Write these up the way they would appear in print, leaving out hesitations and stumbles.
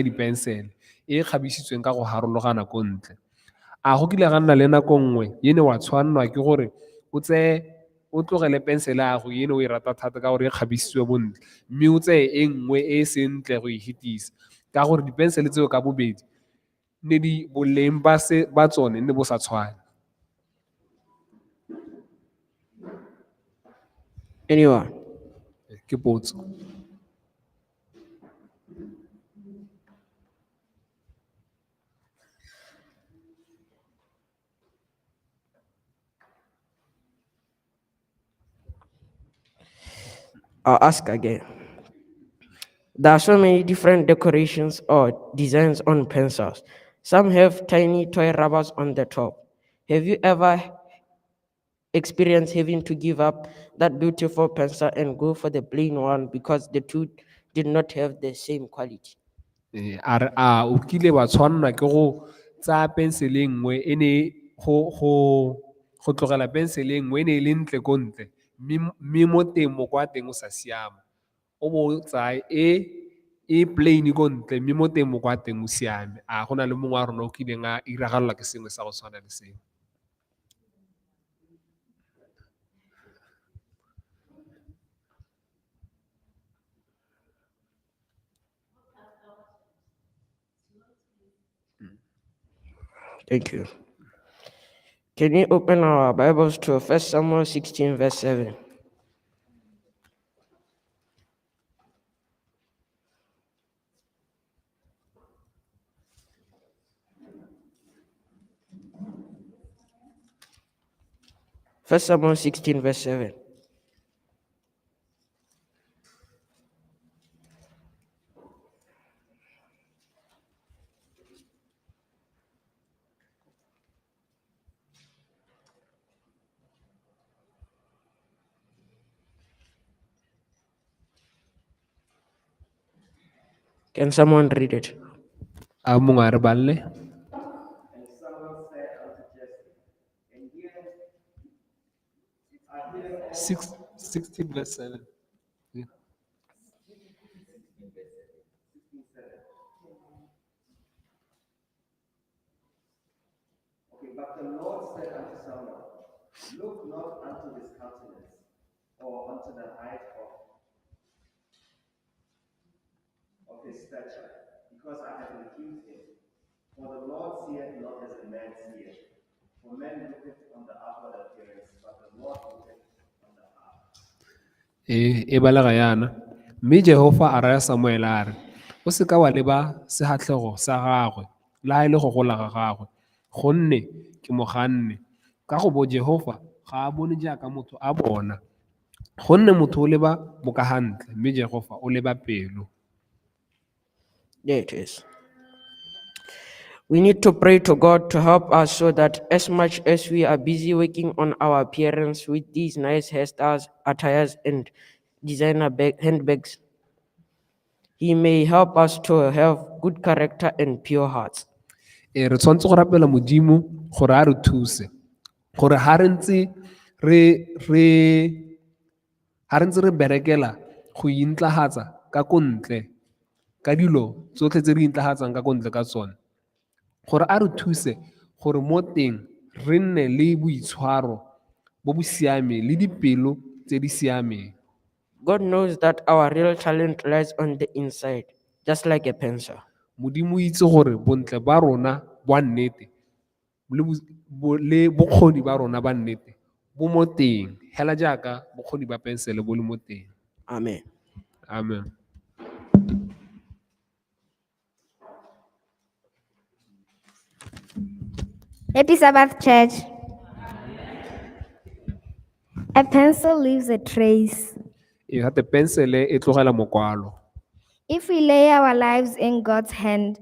Dipensele e e kgabisitsweng ka go harologana ko ntle. A go kile ga nna le nako nngwe e ne wa tshwannwa ke gore o tseye o tlogele pensele ya go ene o e rata thata ka gore e kgabisitswe bontle, mme o tseye e nngwe e e sentle go e fetisa ka gore dipensele tseo ka bobedi ne di boleng ba tsone ne bo sa tshwane. Anyone? Ke potso. I'll ask again. There are so many different decorations or designs on pencils. Some have tiny toy rubbers on the top. Have you ever experienced having to give up that beautiful pencil and go for the plain one because the two did not have the same quality? Ee, a re a o kile wa tshwanna ke go tsaya pensele e nngwe e ne go tlogela pensele e nngwe e ne e le ntle ko ntle mme mo teng mokwa wa teng o sa siama. O bo o tsaya e e plain ko ntle mme mo teng mokwa wa teng o siame. A go na le mongwe wa rona o kileng a iragalelwa ke sengwe sa go tshwana le seo? Thank you. Can we open our Bibles to 1 Samuel 16, verse 7? First Samuel 16, verse 7. Can someone read it? A mongwe a re balle. And Samuel said unto Jesse, And here are here all 16 verse 7. Yeah. Okay, but the Lord said unto Samuel, Look not unto his countenance, or unto the height of his stature, because I have refused him. For the Lord seeth not as a man seeth. For man looketh on the outward appearance, but the Lord looketh on the heart. Ee, e balega yana. Mme Jehofa a raya Samuele a re, o seka wa leba sefatlhego sa gagwe le ha e le go gola ga gagwe, gonne ke mo ganne. Ka go bo Jehofa ga a bone jaaka motho a bona, gonne motho o leba bokagantle, mme Jehofa o leba pelo. There it is. We need to pray to God to help us so that as much as we are busy working on our appearance with these nice hairstyles, attires, and designer handbags, He may help us to have good character and pure hearts. Ee, re tshwanetse go rapela Modimo gore a re thuse, gore ha re ntse ha re ntse re berekela go intlafatsa ka ko ntle, ka dilo tsotlhe tse re intlafatsang ka ko ntle ka tsone, gore a re thuse gore mo teng re nne le boitshwaro bo bo siameng le dipelo tse di siameng. God knows that our real talent lies on the inside, just like a pencil. Modimo o itse gore bontle ba rona ba nnete le bokgoni ba rona ba nnete bo mo teng, hela jaaka bokgoni ba pensele bo le mo teng. Amen. Amen. Happy Sabbath, Church. A pencil leaves a trace. E gate pensele e tlogela mokwalo. If we lay our lives in God's hand,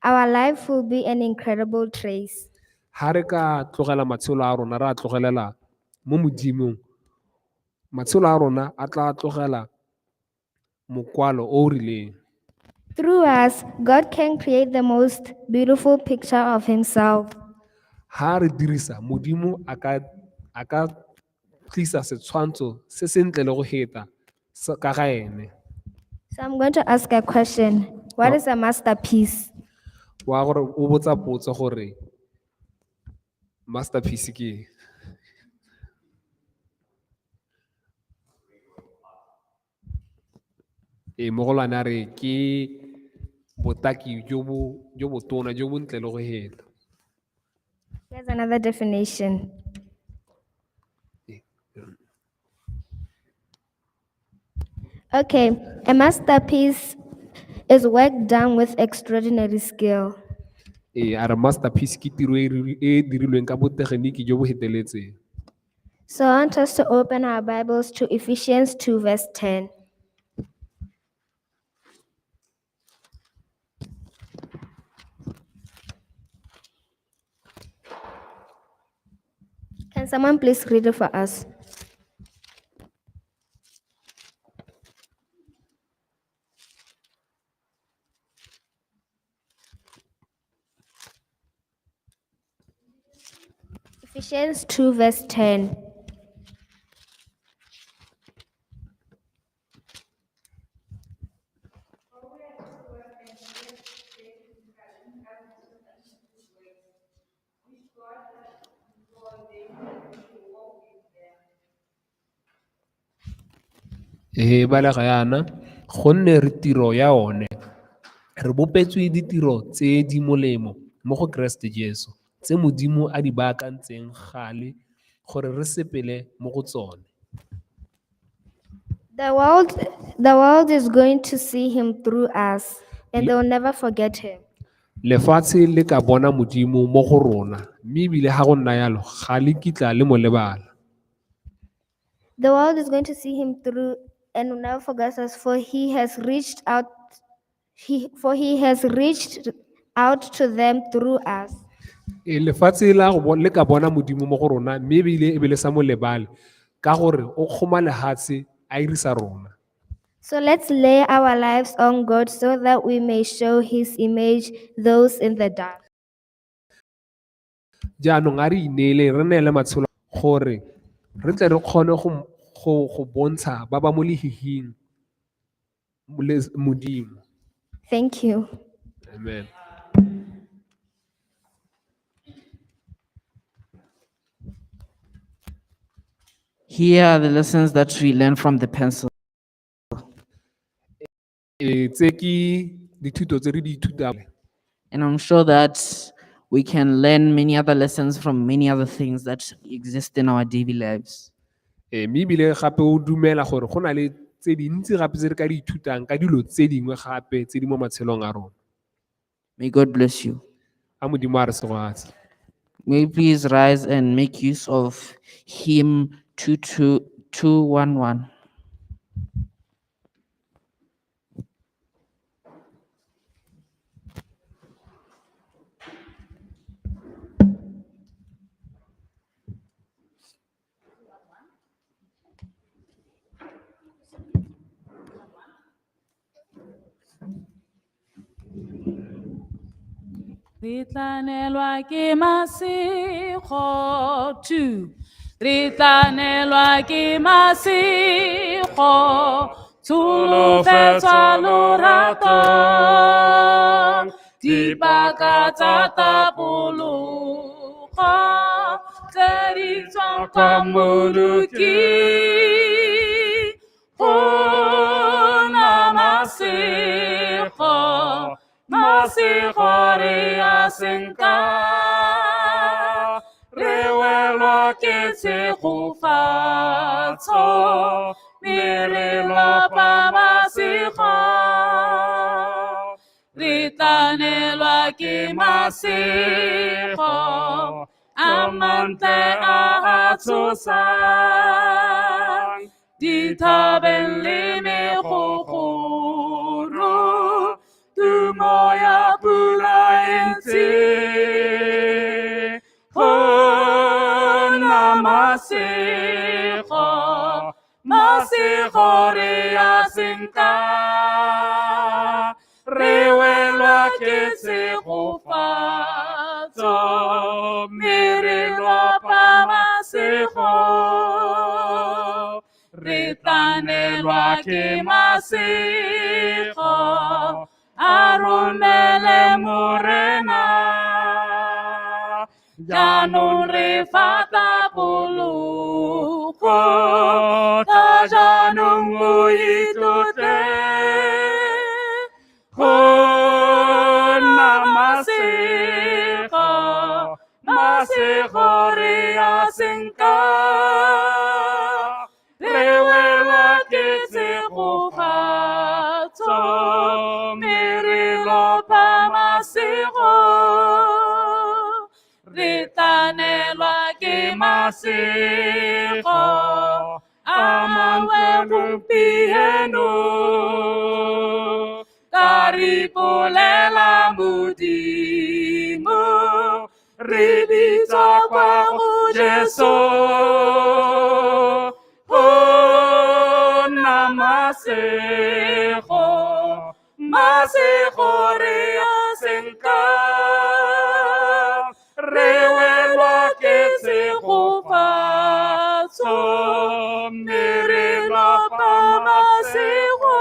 our life will be an incredible trace. Ha re ka tlogela matshelo a rona, ra tlogelela mo Modimong, matshelo a rona a tla tlogela mokwalo o o rileng. Through us, God can create the most beautiful picture of Himself. Ha re dirisa, Modimo a ka tlisa setshwantsho se sentle le go feta ka ga ene. So I'm going to ask a question. What is a masterpiece? Wa gore o botsa potso gore masterpiece ke eng? Ee, mogolwane a re ke botaki jo bo jo botona jo bontle le go heta. Here's another definition. Okay, a masterpiece is work done with extraordinary skill. Ee, a re masterpiece ke tiro e e dirilweng ka botegeniki jo bo feteletseng. So I want us to open our Bibles to Ephesians 2, verse 10. Can someone please read it for us? Ephesians 2, verse 10. E balega yana, gonne re tiro ya one, re bopetswe ditiro tse di molemo mo go Keresete Jesu, tse Modimo a di baakantseng gale gore re sepele mo go tsone. The world is going to see him through us, and they will never forget him. Lefatshe le ka bona Modimo mo go rona, mme ebile ga go nna yalo ga le kitla le mo lebala. The world is going to see him through and will never forget us, for he has reached out to them through us. E lefatshe la go le ka bona Modimo mo go rona, mme ebile e be le sa mo lebale, ka gore o kgoma lehatshe a irisa rona. So let's lay our lives on God so that we may show his image those in the dark. Jaanong a re ineele re neele matshelo gore re tle re kgone go bontsha ba ba mo lehihing Modimo. Thank you. Amen. Here are the lessons that we learn from the pencil. E tse ke dithuto tse re di ithutang. And I'm sure that we can learn many other lessons from many other things that exist in our daily lives. E mme ebile gape o dumela gore go na le tse dintsi gape tse re ka di ithutang ka dilo tse dingwe gape tse di mo matshelong a rona. May God bless you. A Modimo a re segofatse. May you please rise and make use of hymn 22211. Re tla nelwa ke masego two. Re tla nelwa ke masego, tsholofetsa lorato, dipaka tsa tapologo, tse di tswang kwa Mmoloki. Go na masego, masego re a senka, re welwa ke tshegofatso, mme re lopa masego. Re tla nelwa ke masego a mantle a a tshosang, dithabeng le megogoro, tumo ya pula e ntsi. Go nna masego, masego re a senka, re welwa ke tshegofatso, mme re lopa masego. Re tla nelwa ke masego. a romele Morena. Jaanong re fa tapologo, tla jaanong o itlotle. Go nna masego, masego re a senka. Re welwa ke tshegofatso, mme re lopa masego. Re tla neelwa ke masego a mangwe gompieno. Ka re ipolela Modimo, re bitsa kwa go Jesu. Go nna masego, masego re a senka. Re welwa ke tshegofatso, mme re lopa masego.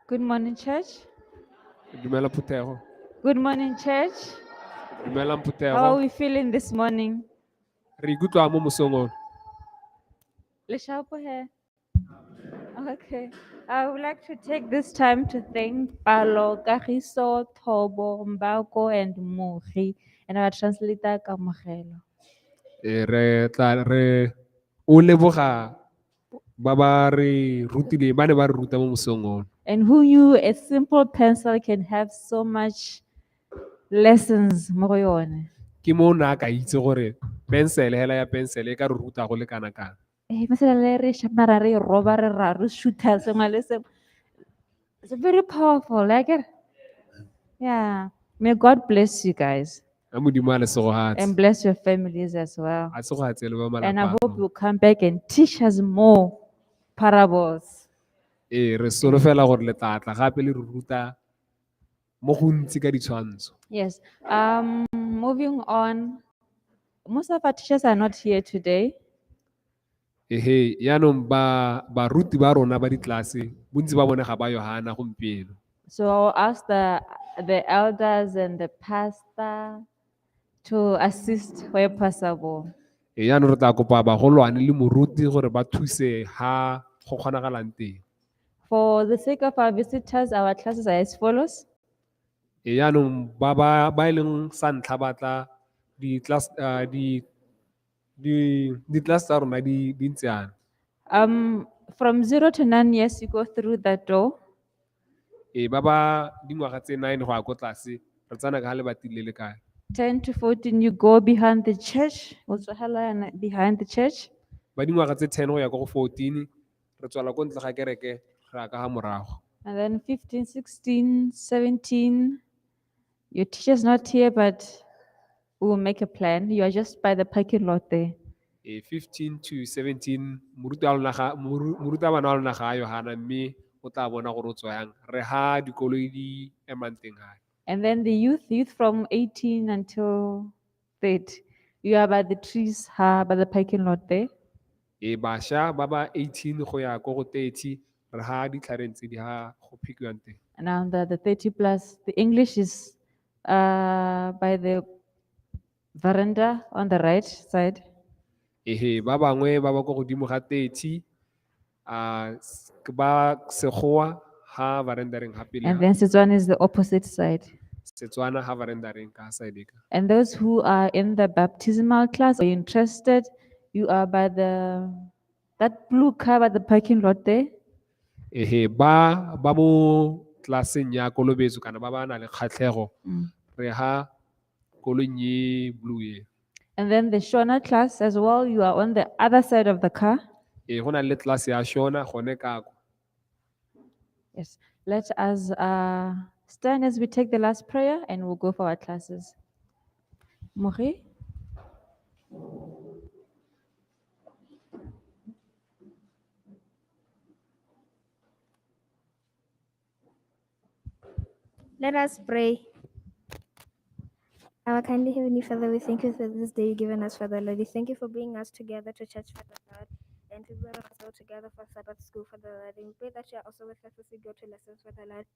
Good morning, church. Dumela phuthego. Good morning, church. Dumelang How are phuthego. we feeling this morning? Re ikutlwa mo mosong ono. Le sharp hair. Okay. I would like to take this time to thank Palo, Kagiso, Thobo, Mbako, and Mugi, and our translator, Kamogelo. Re tla re o leboga ba ba re rutileng, ba ne ba re ruta mo mosong ono. And who knew a simple pencil can have so much lessons mo go yone. Ke mo o ne a ka itse gore pensele hela ya pensele e ka re ruta go le kana kang. Mesela le re sharpener re roba re ra re shoota sengwe le sengwe. It's very powerful, like it. Yeah. May God bless you guys. A Modimo a le segogatse. And bless your families as well. A segogatse le ba And I malapa a hope rona. you'll come back and teach us more parables. Ee, re solofela gore le tla tla gape le re ruta mo gontsi ka ditshwantsho. Yes. Moving on. Most of our teachers are not here today. Ehe, yaanong ba baruti ba rona ba ditlelase, bontsi ba bone ga ba yo hana gompieno. So I'll ask the elders and the pastor to assist where possible. Ee, yaanong re tla kopa bagolwane le moruti gore ba thuse ha go kgonagalang teng. For the sake of our visitors, our classes are as follows. Ee, yaanong ba ba ba e leng sa ntlha ba tla di-class, di-class tsa rona di ntse yana. From 0 to 9 years, you go through that door. Ee, ba ba dingwaga tse 9 go ya ko tlase, re tsena ka ha lebati le le kae. 10 to 14, you go behind the church. O tswela yana behind the church. Ba dingwaga tse 10 go ya ko go 14, re tswela ko ntle ga kereke, re ya ka ha morago. And then 15, 16, 17, your teacher's not here, but we will make a plan. You are just by the parking lot there. 15 to 17, morutabana wa lona ga a yo hana, mme o tla bona gore o tswa yang. Re ha dikoloi di emang teng hae. And then the youth from 18 until 30, you are by the trees, ha, by the parking lot there. Bašwa ba ba 18 go ya ko go 30, re ha ditlhareng tse di ha go phekiwang teng. And now the 30 plus, the English is by the veranda on the right side. Ehe, ba bangwe ba ba ko godimo ga 30, ba Sekgowa ha verandareng ha pele And ha. then Setswana is the opposite side. Setswana ha verandareng ka side e ka. And those who are in the baptismal class or interested, you are by that blue car by the parking lot there. Ehe, ba mo tlelaseng ya kolobetso kana ba ba nang le kgatlhego, re ha koloing e blue e. And then the Shona class as well, you are on the other side of the car. Ee, go na le class ya Shona gone ka kwa. Yes, let us stand as we take the last prayer and we'll go for our classes. Mogi? Let us pray. Our kindly Heavenly Father, we thank you for this day you've given us, Father Lord. We thank you for bringing us together to church, Father Lord, and to bring us all together for Sabbath school, Father Lord. And we pray that you are also with us as we go to lessons, Father Lord.